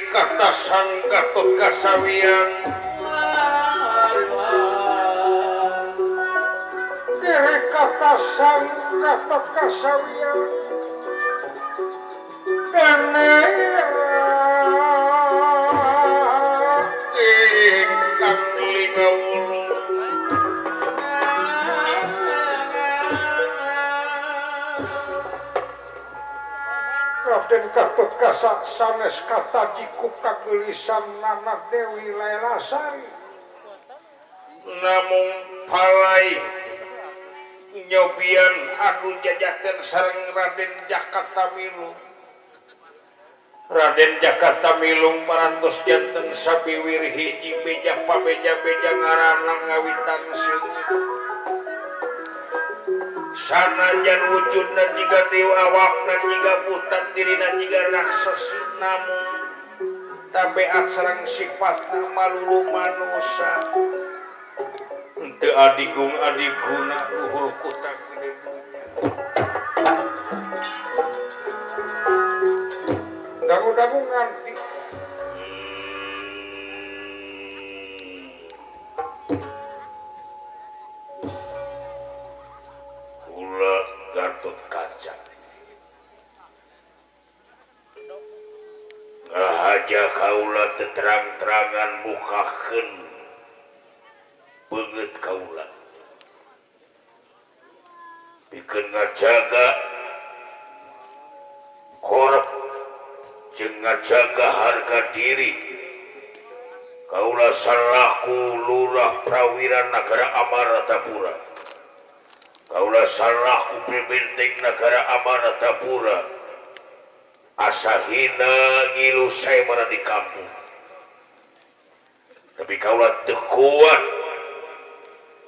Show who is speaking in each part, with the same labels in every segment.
Speaker 1: Katasan Gatot Kasawian Kiri katasan Gatot Kasawian Dene ingkang lima wulu Raden Gatot Kasak sanes katajiku kagelisan nana Dewi Lelasari namung palai nyobian anu jajaten sareng Raden Jakarta Milung. Raden Jakarta Milung parantos janten sabiwir hiji beja pabeja-beja ngaranna ngawitan seungit. Sanajan wujudna jiga dewa awakna jiga butan dirina jiga raksasa namun tabeat sareng sifatna malulu manusa. Henteu adigung adiguna luhur kuta gede dunya. Dangu-dangu nganti. Kula Gatot Kaca. Ngahaja kaula teterang-terangan mukakeun beungeut kaula. Pikeun ngajaga korep jeung ngajaga harga diri. Kaula salaku lurah prawira nagara Amartapura. Kaula salaku pemimpin nagara Amartapura. Asa hina ngilu saemana di kampung. Tapi kaula teu kuat.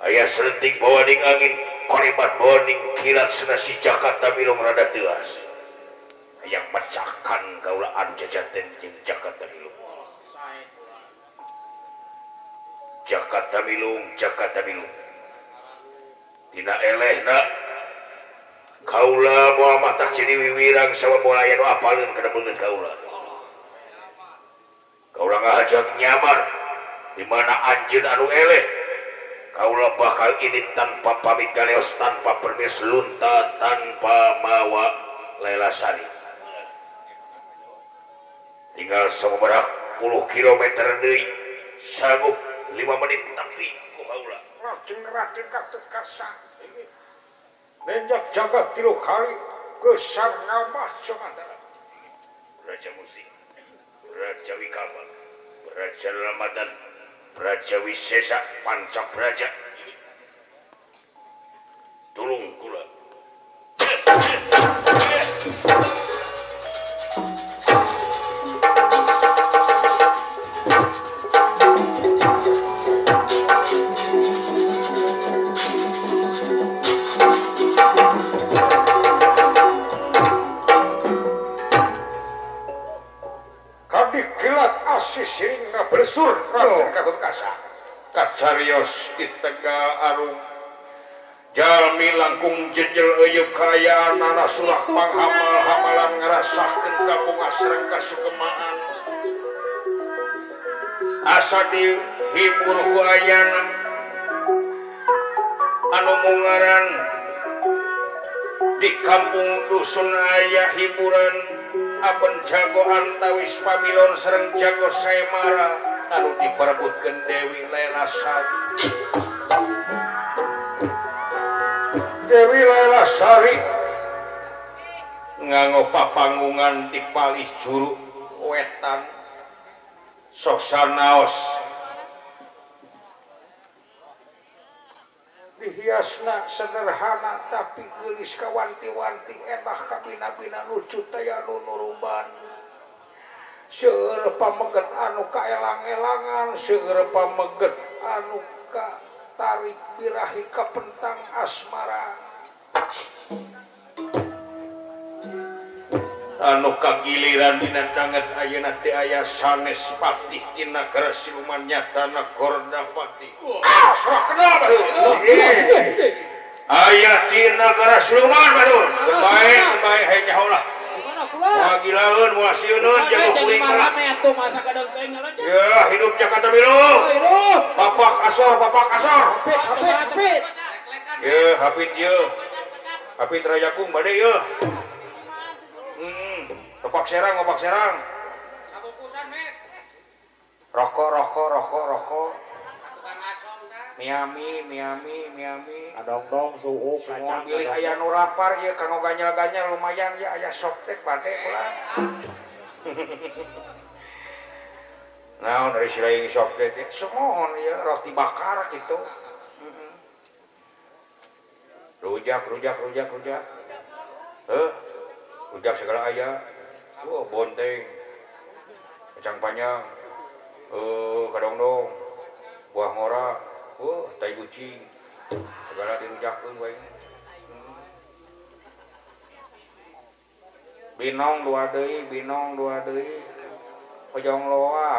Speaker 1: Aya selentik bawaning angin, kolemat bawaning kilat senasi Jakarta Milung rada teuas. Hayang mecakan kaula anu jajaten jeung Jakarta Milung. Jakarta Milung, Jakarta Milung. Tina elehna kaula moal matak ciri wiwirang sawa moal aya nu apaleun kana beungeut kaula. Kaula ngahajang nyamar di mana anjeun anu eleh. Kaula bakal ini tanpa pamit galeos, tanpa permis lunta, tanpa mawa Lelasari. Tinggal sababaraha puluh kilometer deui, sanggup 5 menit tapi ku kaula. Lajeng Raden Gatot Kaca nenjak jagat 3 kali gesang ngamah Sumatera. Raja Musti, Raja Wikama, Raja Ramadan, Raja Wisesa, Panca Braja. Tulung kula. Kadikilat asih siring ngabresur Raden Gatot Kaca. Kacarios di Tegal Arum. Jalmi langkung jejel eueuh kaayaan nana sulak panghamal-hamalan ngrasahkeun kabungah sareng kasukemaan. Asa dihibur ku ayana anu mungaran di kampung dusun aya hiburan aben jago antawis pamilon sareng jago Saemara anu diperebutkeun Dewi Lelasari. Dewi Lelasari nganggo papanggungan di palih juru wetan sok sanaos Dihiasna sederhana tapi geulis kawanti-wanti enak kabina-bina lucu taya nu nuruban. Seueur pameget anu kaelang-elangan, seueur pameget anu ka tarik birahi kapentang asmara. Anu kagiliran dina danget ayeuna teh aya sanes patih tina nagara siluman nyatana Kordapati. Ah, sok kenal batur. Aya tina nagara siluman batur. Bae bae hayang nyaho lah. Moal gilaeun, moal sieuneun jago kuring mah. Ya, hidup Jakarta Biru. Bapak asor, bapak asor.
Speaker 2: Hapit, hapit, hapit.
Speaker 1: Ye, hapit ye. Hapit Rajakung bade ye. Opak serang, opak serang. Rokok, rokok, rokok, rokok. Miami, Miami, Miami.
Speaker 3: Adongdong, suuk,
Speaker 1: kacang. Pilih aya nu lapar ieu kanggo ganyal-ganyal lumayan ya aya softek bade ulah. Naon dari silaing softek teh? Semohon ieu roti bakar kitu. Rujak, rujak, rujak, rujak. Heuh. Rujak segala aya. Oh, bonteng. Kacang panjang. Kadongdong. Buah ngora. Oh, tai kucing. Segala dirujakkeun wae. Binong dua deui, binong dua deui. Pojong loa.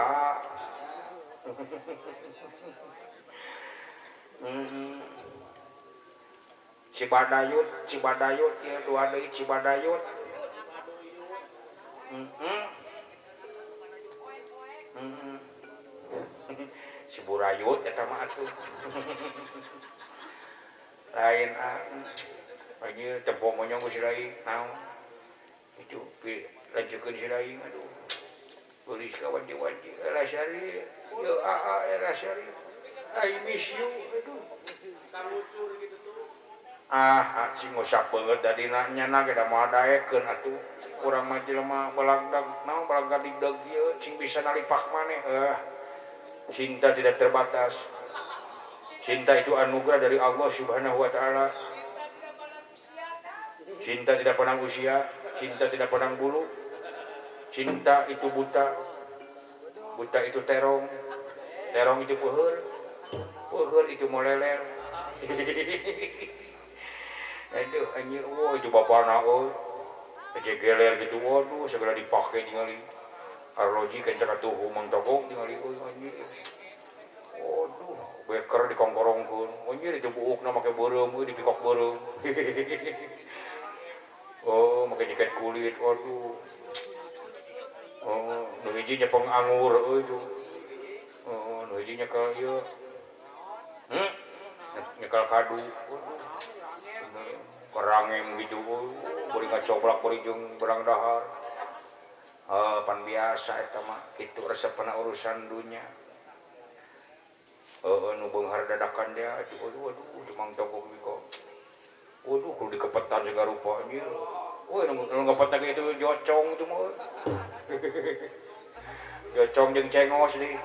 Speaker 1: Cibadayut, Cibadayut ieu dua deui Cibadayut. Si Burayut eta mah atuh. Lain ah. Anjir tepung monyong ku si lain naon. Itu lanjutkeun si lain aduh. Geulis ka wanti-wanti era syari. Yo aa era syari. I miss you aduh.
Speaker 2: Kalucur gitu tuh.
Speaker 1: Ah, sing ngusap beungeut dadina nyana ge da moal daekeun atuh. Urang mah jelema balagdag naon balagadigdag ieu cing bisa nalipak maneh. Cinta tidak terbatas. Cinta itu anugerah dari Allah Subhanahu wa taala. Cinta tidak pandang usia, cinta tidak pandang bulu. Cinta itu buta. Buta itu terong. Terong itu peuheur. Peuheur itu moleler. Aduh anjir, wah itu bapana euy. Aja geler gitu, waduh segera dipake ningali. Arloji kencang atuh Mang Togok ningali euy anjir. Waduh, beker dikongkorongkeun. Anjir itu buukna make beureum euy dipikok beureum. Oh, make jaket kulit, waduh. Oh, nu hiji nyepeng anggur euy itu. Oh, nu hiji nyekel ieu. Nyekel kadu. Waduh. Kerangem gitu, bari ngacoblak bari jeung berang dahar. Pan biasa eta mah kitu resepna urusan dunya. Heeh nu beunghar dadakan dia aduh aduh aduh Mang Togok biko. Waduh kudu dikepetan segala rupa anjir. Woi nu ngepetan itu jocong itu mah. Jocong jeung cengos deui.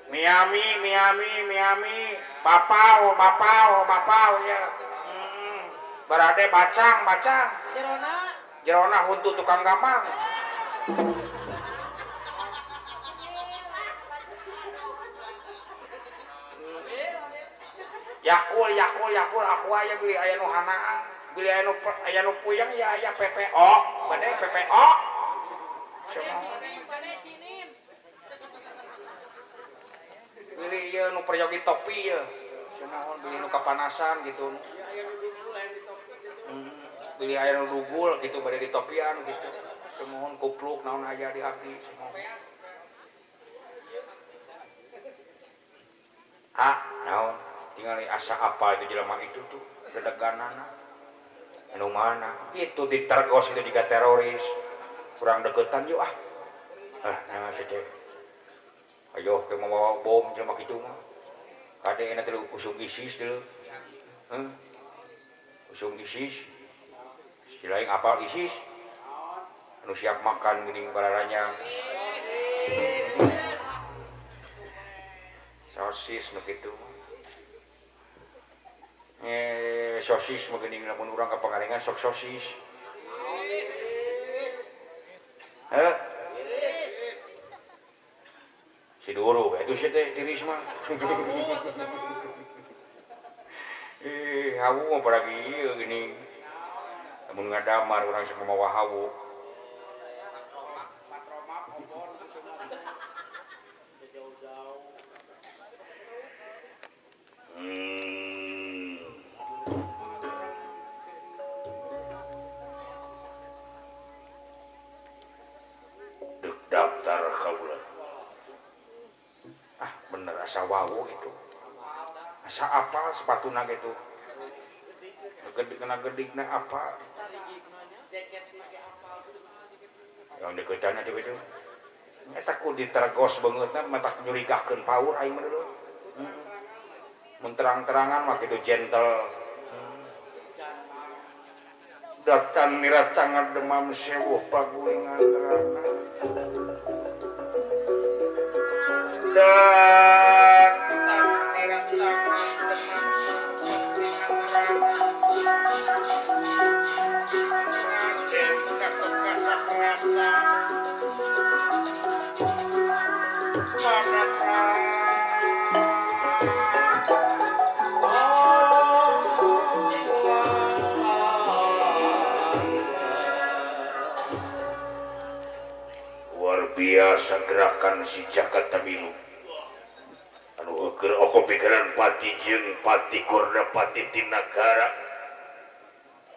Speaker 1: Miami, Miami, Miami, bapau, bapau, bapau ya. Berade bacang, bacang.
Speaker 2: Jerona,
Speaker 1: jerona huntu tukang gampang. Yakul, yakul, yakul, aku aya beli aya nu hanaan, beli aya nu puyeng ya aya PPO, bade PPO. Beli ieu nu peryogi topi ieu. Sumuhun beli nu kapanasan gitu. Beli aya nu dugul gitu bade ditopian gitu. Sumuhun kupluk naon aya di abdi sumuhun. Ah, naon tingali asa apa itu jelema itu tuh dedeganana. Anu mana? Itu ditergos itu juga teroris. Kurang deketan yuk ah. Ah, nah saja. Ayo ke mau bom jelema kitu mah. Kade enak teh usum ISIS deui. Heuh. Usum ISIS. Si lain apal ISIS? Anu siap makan geuning bararanyang. Sosis nu kitu. Sosis mah geuning lamun urang ka Pangalengan sok sosis. Heh? Si duru itu sih teh tiris mah. Hawu mah paragi ieu geuning. Lamun ngadamar urang sok mawa hawu. Dek daftar kaula. Ah, bener asa wawu itu. Asa apa sepatuna gitu. Kena gedigna apa? Yang deketan atuh kitu. Eta ku ditergos beungeutna matak nyurigahkeun paur aing mah dulu. Mun terang-terangan mah kitu gentle. Datang niratangan demam sewuh pagulingan terana. Datang niratangan demam luar biasa gerakan si Jaka Tamilu anu keur oko pikiran pati jeung pati korda pati tinagara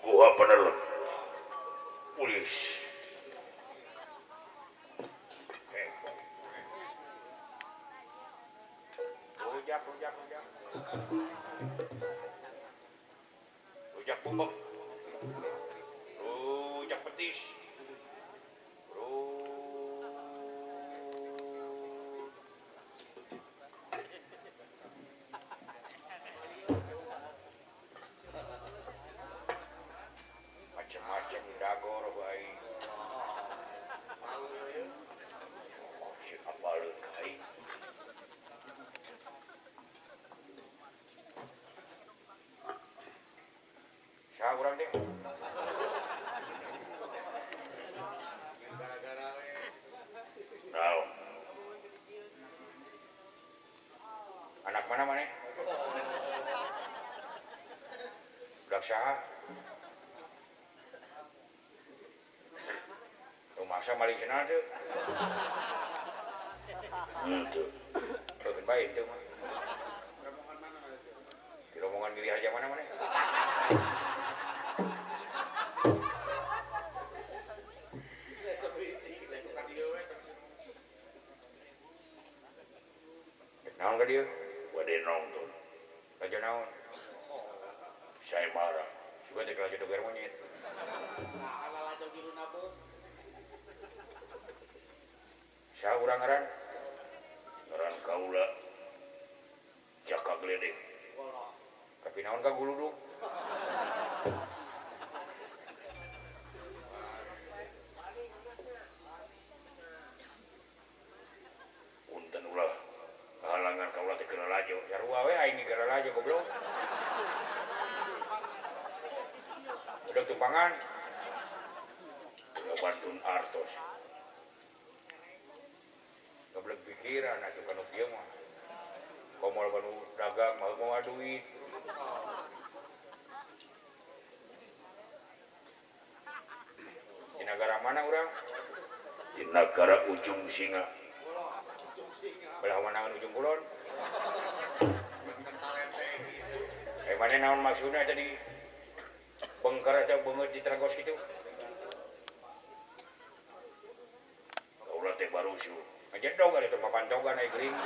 Speaker 1: guha penerlep ulis. Rujak, rujak, rujak. Rujak bubek. Rujak petis. Macam-macam dagor bae. Si apaleun ka aing. Saha urang teh? Naon? Anak mana maneh? Budak saha? Rumasa maling cenah teu? Henteu. Teu bae teu mah. Di rombongan Giri Harja mana maneh? Naon ka dieu? Bade nongton. Raja naon? Saya marah. Sugan teh raja doger monyet.
Speaker 2: Nah, ala lajo giruna beuh.
Speaker 1: Saha urang ngaran? Ngaran kaula Jaka Gledek. Tapi naon ka guluduk? Punten ulah kahalangan kaula teh keur lalajo. Sarua we aing ge keur lalajo goblok. Udah tumpangan. Ulah bantun artos. Goblok pikiran atuh kanu kieu mah. Komo banu dagang mah moal duit. Di negara mana urang? Di negara Ujung Singa. Belah mana Ujung Kulon? Mana naon maksudna tadi? Bengkar atau beungeut di Teragos kitu? Kaula teh barusuh. Ngajedog ari teh papantogan ai gering.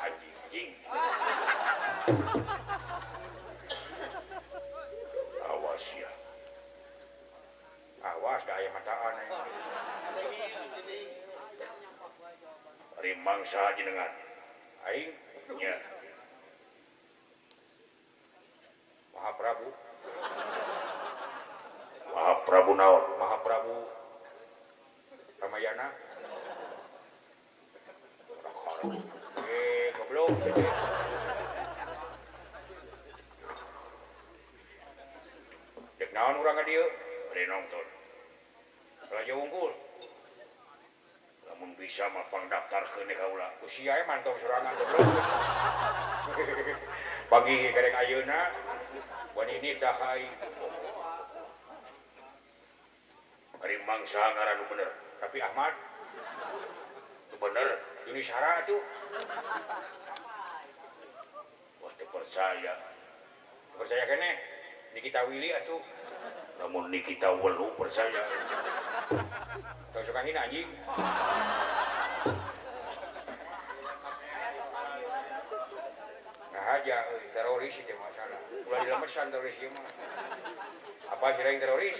Speaker 1: Anjing. Awas ya. Awas da aya mataan aya. Ari mangsa jenengan. Aing nya. Mahaprabu. Mahaprabu naon? Mahaprabu Ramayana. Goblok sih. Dek naon urang ka dieu? Bade nonton. Raja unggul. Lamun bisa mah pangdaftarkeun kaula. Usia mantong sorangan goblok. Bagi karek ayeuna wani ini tah ai. Ari mangsa ngaran nu bener. Tapi Ahmad nu bener Yunisara atuh. Wah teu percaya. Teu percaya keneh Nikita Willy atuh. Lamun Nikita Welu percaya. Tong suka hina anjing. Nah aja teroris itu masalah. Ulah dilemesan teroris ieu mah. Apa sih lain teroris?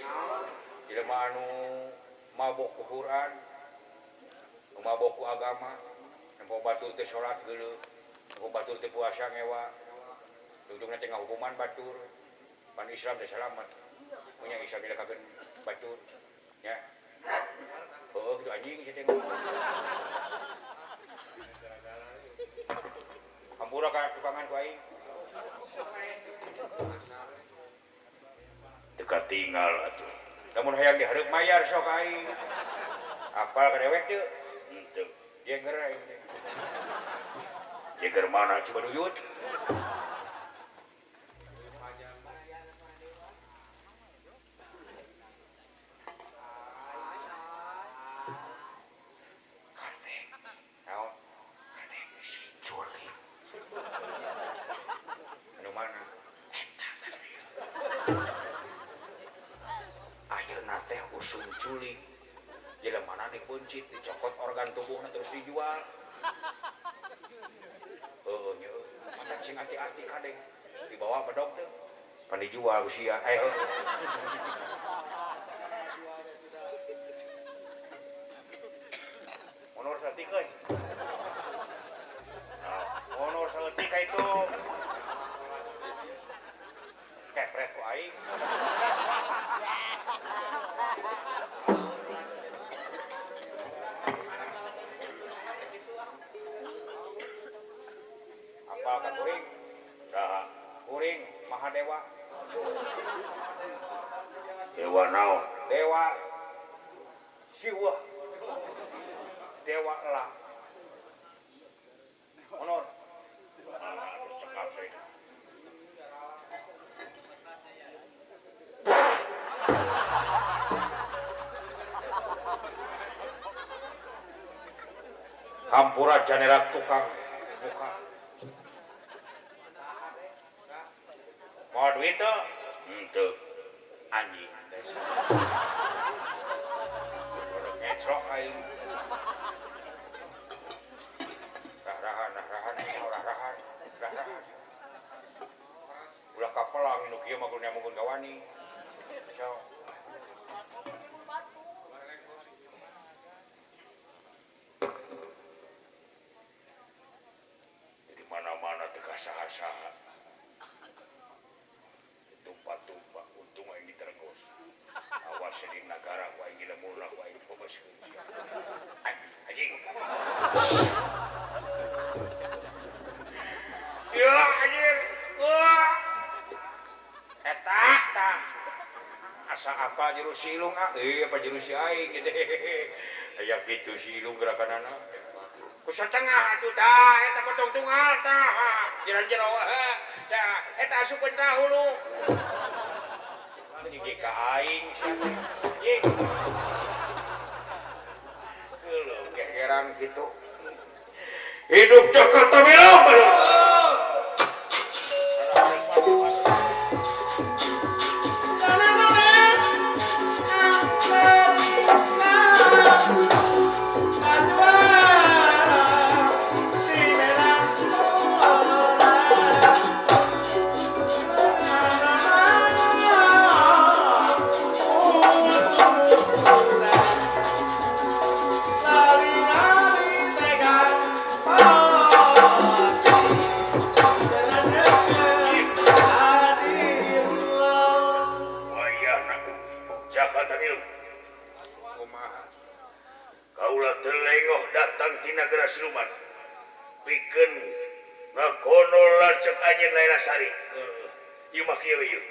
Speaker 1: Jelema anu mabok ku Quran, mabok ku agama, nempo batur teh salat geuleuh, nempo batur teh puasa ngewa. Tungtungna teh ngahukuman batur. Pan Islam teh salamet. Punya Islam dilekakeun batur. Nya. Heuh kitu anjing sia teh. Hampura ka tukangan ku aing. Teu katinggal atuh. Lamun hayang dihareup mayar sok aing. Apal ka dewek teu? Henteu. Jeger aing teh. Jeger mana Cibaduyut? Naon? Kadek si culik. Anu mana? Eta tadi. Ayeuna teh usum culik. Jelemana dipeuncit, dicokot organ tubuhna terus dijual. Heueuh nya euy. Mata sing hati-hati kadek. Dibawa bedog teh. Pan dijual usia. Honor saeutik euy. Honor saeutik ka itu. Kepret ku aing. Apal ka kuring? Saha? Kuring Mahadewa. Dewa naon? Dewa Siwa. Dewa La. Honor. Cekap sih. Hampura janera tukang muka. Mau duit tuh? Henteu. Anjing teh. Bodoh ngecrok aing. Rahrahan, rahrahan, rahrahan, rahrahan. Ulah kapelang nu kieu mah kudu nyambungkeun ka wani. So. Jadi mana-mana teu kasaha-saha. Tumpah-tumpah untung aing ditergos. Awas di nagara ku aing dilemurna ku aing dipobeskeun. Anjing. Ya anjir. Wah. Eta tah. Asa apa jero silung ah? Apa jero si aing gede. Aya kitu silung gerakanana. Ku satengah atuh tah eta potong tunggal tah. Jero-jero tah eta asupkeun tah hulu. Gigi ka aing sia teh. Anjing. Geuleuh gegeran kitu. Hidup Jakarta Milong.
Speaker 2: Lali-lali tegan. Oh.
Speaker 1: Kaula telengoh datang ti nagara siluman. Pikeun ngakono lanceuk anjeun Laila Sari. Ieu mah kieu ieu.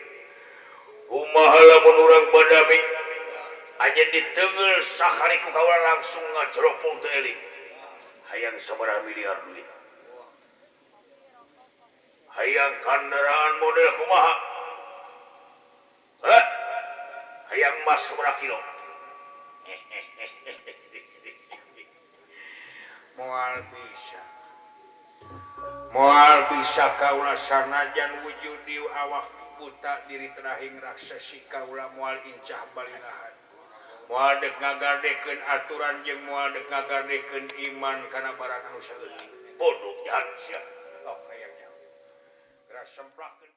Speaker 1: Kumaha lamun urang badami anjeun diteunggeul sakali ku kaula langsung ngajeropong teu eling. Hayang sabaraha miliar duit. Hayang kendaraan model kumaha? Hah? Hayang emas sabaraha kilo? Moal bisa. Moal bisa kaula sanajan wujud di awak buta diri terahing raksasi kaula moal incah balilahan. Moal dek ngagardekeun aturan jeung moal dek ngagardekeun iman kana barang anu saeutik. Bodoh jahat sia. Oh hayang nyawa. Geura semplakeun.